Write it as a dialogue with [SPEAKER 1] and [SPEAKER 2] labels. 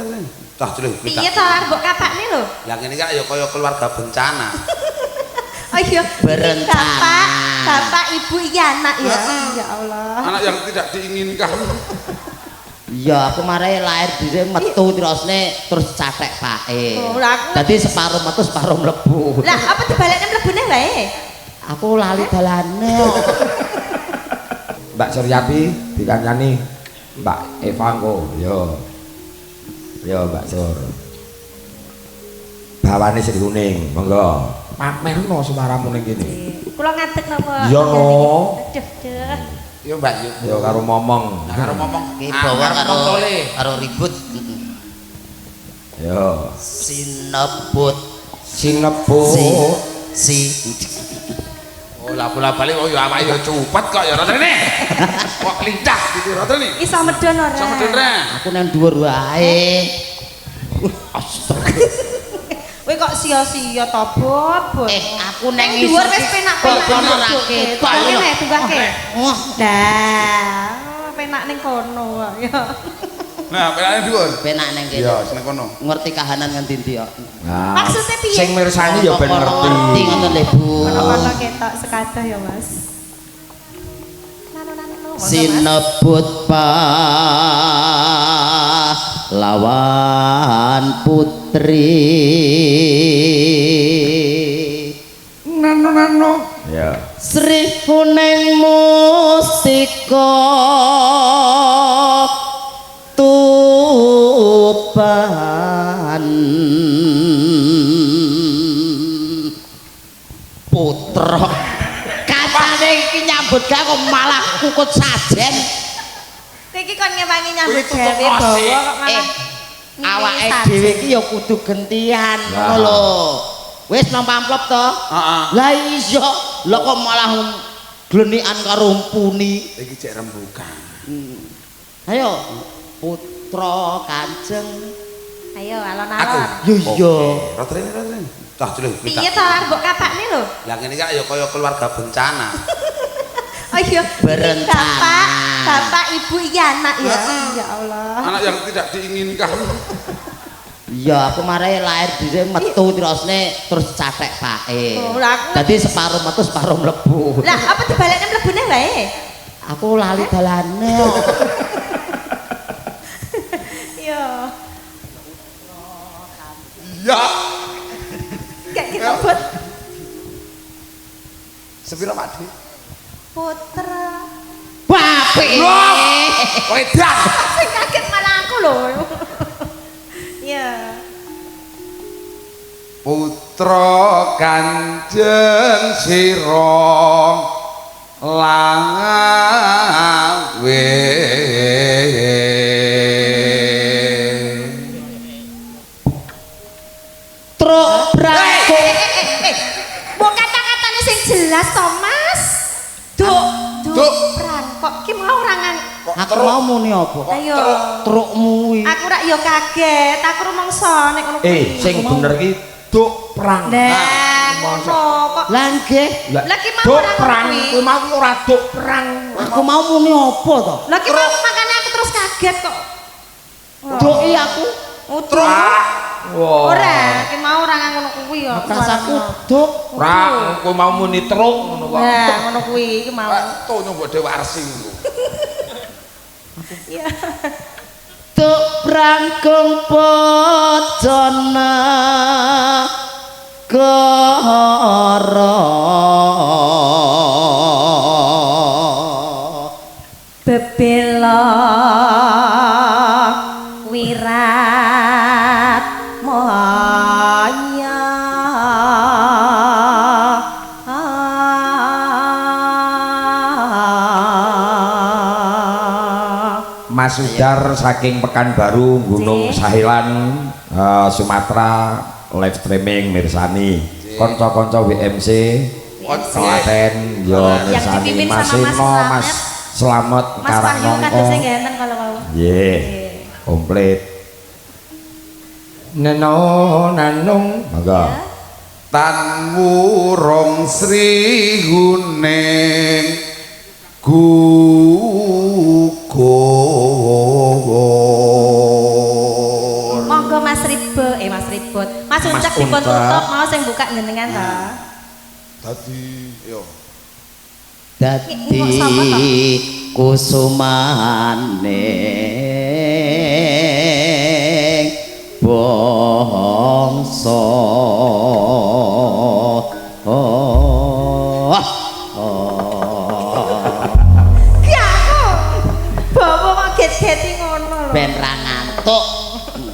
[SPEAKER 1] rene. Cah cilik.
[SPEAKER 2] Piye to arep mbok kapakne lho?
[SPEAKER 1] Lah ngene iki ya kaya keluarga bencana.
[SPEAKER 2] Oh iya,
[SPEAKER 3] Berencana.
[SPEAKER 2] Bapak, bapak, ibu iki anak ya. Ya Allah.
[SPEAKER 1] Anak yang tidak diinginkan.
[SPEAKER 3] Iya, aku mare lahir dhisik metu terusne terus cathek pake.
[SPEAKER 2] Oh, lah aku-
[SPEAKER 3] Dadi separo metu separo mlebu.
[SPEAKER 2] Lah apa dibalekne mlebune wae?
[SPEAKER 3] Aku lali dalane.
[SPEAKER 4] Mbak Suryati dikancani Mbak Eva engko. Yo. Yo Mbak Sur. Bawane Sri Kuning, monggo. Pamerno suaramu ning kene.
[SPEAKER 2] Kula ngadeg napa?
[SPEAKER 4] Iya, no.
[SPEAKER 2] Aduh, duh.
[SPEAKER 1] Yo Mbak Yu.
[SPEAKER 4] Yo karo momong.
[SPEAKER 1] Nah, karo momong.
[SPEAKER 3] Ki
[SPEAKER 1] Ah,
[SPEAKER 3] bawa
[SPEAKER 1] karo
[SPEAKER 3] karo
[SPEAKER 1] momong tole.
[SPEAKER 3] karo ribut.
[SPEAKER 4] Yo.
[SPEAKER 3] Sinebut
[SPEAKER 4] Sinebut.
[SPEAKER 3] si
[SPEAKER 1] Oh, lah bola bali oh ya awake ya cupet kok ya rene. Kok lincah gitu rene.
[SPEAKER 2] Iso medhon ora?
[SPEAKER 1] Iso medhon ra?
[SPEAKER 3] Aku nang dhuwur wae. Astaga.
[SPEAKER 2] Kowe kok sia-sia to, Bot? Bot.
[SPEAKER 3] Aku nang
[SPEAKER 2] dhuwur
[SPEAKER 3] isor
[SPEAKER 2] wis
[SPEAKER 3] ki
[SPEAKER 2] penak-penak.
[SPEAKER 3] kono ora ketok
[SPEAKER 2] Tunggahke
[SPEAKER 3] lho.
[SPEAKER 2] nek, tunggahke.
[SPEAKER 3] Wah,
[SPEAKER 2] Dah, penak ning kono kok ya.
[SPEAKER 1] Nah, penake dhuwur.
[SPEAKER 3] Penak nang kene.
[SPEAKER 1] Iya, seneng kono.
[SPEAKER 3] Ngerti kahanan ngendi-endi kok.
[SPEAKER 4] Nah,
[SPEAKER 2] Maksudnya piye?
[SPEAKER 4] Sing mirsani ya ben ngerti.
[SPEAKER 3] Ngerti ngono lho, Bu.
[SPEAKER 2] Kono-kono ketok sekadah ya, Mas. Nano-nano. Monggo, Mas.
[SPEAKER 3] Sinebut pahlawan putri.
[SPEAKER 4] Nano nano. Ya.
[SPEAKER 3] Sri Kuning Mustika Tuban Putra. Katane iki nyambut gawe kok malah kukut sajen.
[SPEAKER 2] Kowe iki kon ngewangi nyambut
[SPEAKER 1] Kuwi tutup
[SPEAKER 2] gawe bawa
[SPEAKER 1] osik.
[SPEAKER 2] kok malah
[SPEAKER 3] Awake
[SPEAKER 2] sajen.
[SPEAKER 3] dhewe iki ya kudu gentian ngono lho. Wis nampa amplop to?
[SPEAKER 1] Heeh.
[SPEAKER 3] Lah iya, lha kok malah glenikan karo mpuni.
[SPEAKER 1] Iki cek rembukan.
[SPEAKER 3] Ayo, putra Kanjeng.
[SPEAKER 2] Ayo
[SPEAKER 1] Aku.
[SPEAKER 2] alon-alon.
[SPEAKER 3] Yo iya.
[SPEAKER 1] Rene rene. Cah cilik.
[SPEAKER 2] Piye to arep mbok kapakne lho?
[SPEAKER 1] Lah ngene iki ya kaya keluarga bencana.
[SPEAKER 2] Oh iya,
[SPEAKER 3] Berencana.
[SPEAKER 2] Bapak, bapak, ibu iki anak ya. Ya Allah.
[SPEAKER 1] Anak yang tidak diinginkan.
[SPEAKER 3] Iya, aku mare lahir dhisik metu terusne terus cathek pake.
[SPEAKER 2] Oh, lah aku-
[SPEAKER 3] Dadi separo metu separo mlebu.
[SPEAKER 2] Lah apa dibalekne mlebune wae?
[SPEAKER 3] Aku lali dalane.
[SPEAKER 2] Iya.
[SPEAKER 1] Iya.
[SPEAKER 2] Kayak gitu, Bot.
[SPEAKER 1] Sepiro Pak Dik?
[SPEAKER 2] Putra.
[SPEAKER 3] Bape.
[SPEAKER 1] Wedan.
[SPEAKER 2] Sing kaget malah aku lho. Iya.
[SPEAKER 1] Putra Kanjeng Sira Langawe.
[SPEAKER 3] Truk brangkung.
[SPEAKER 2] Mbok kata-katane sing jelas to, Mas. Duk, duk,
[SPEAKER 1] Duk.
[SPEAKER 2] prangkok ki mau ora ngan.
[SPEAKER 3] Aku mau muni apa?
[SPEAKER 2] Ayo.
[SPEAKER 3] Trukmu kuwi.
[SPEAKER 2] Aku rak yo kaget, aku rumangsa nek ngono kuwi.
[SPEAKER 4] Sing bener ki duk perang.
[SPEAKER 2] Lah, ngono kok.
[SPEAKER 3] Lah nggih.
[SPEAKER 2] Lah ki mau
[SPEAKER 4] Duk
[SPEAKER 2] ora ngono
[SPEAKER 4] perang,
[SPEAKER 2] kuwi.
[SPEAKER 4] kuwi mau ki ora duk perang.
[SPEAKER 3] Aku mau muni apa to?
[SPEAKER 2] Lah ki mau makane aku terus kaget kok.
[SPEAKER 3] Duk iki aku.
[SPEAKER 2] Utruk.
[SPEAKER 4] Wah.
[SPEAKER 2] Ora, ki mau ora ngono kuwi ya.
[SPEAKER 3] Rasaku duk.
[SPEAKER 4] Ora, kowe mau muni truk ngono kok.
[SPEAKER 2] Nah, ngono kuwi iki mau.
[SPEAKER 1] Tonyo mbok dhewe arsi ngono.
[SPEAKER 2] Iya.
[SPEAKER 3] Duk brangkung pojone goro.
[SPEAKER 2] Bebela wirat moya.
[SPEAKER 4] Mas Sudar saking Pekanbaru Gunung Sahilan Sumatera live streaming mirsani kanca-kanca WMC Klaten yo
[SPEAKER 2] Yang
[SPEAKER 4] mirsani
[SPEAKER 2] dipimpin
[SPEAKER 4] Mas
[SPEAKER 2] sama Mas
[SPEAKER 4] Seno Mas Slamet
[SPEAKER 2] Mas Wahyu
[SPEAKER 4] Karangnongko
[SPEAKER 2] kadosnya ngenten kalau mau.
[SPEAKER 4] nggih komplit neno nanung monggo
[SPEAKER 1] Tan wurung Sri Huning gugur.
[SPEAKER 2] Monggo Mas Ribut, eh Mas Ribut. Mas
[SPEAKER 1] Mas
[SPEAKER 2] Uncek dipun
[SPEAKER 1] Uncek.
[SPEAKER 2] Tutup mau sing buka jenengan ta.
[SPEAKER 1] Dadi yo.
[SPEAKER 3] Dadi
[SPEAKER 2] Kok sapa to?
[SPEAKER 3] Kusumane bangsa. Oh, oh.
[SPEAKER 2] Ki aku. Bawa kok get-geti ngono lho.
[SPEAKER 3] Ben ra ngantuk.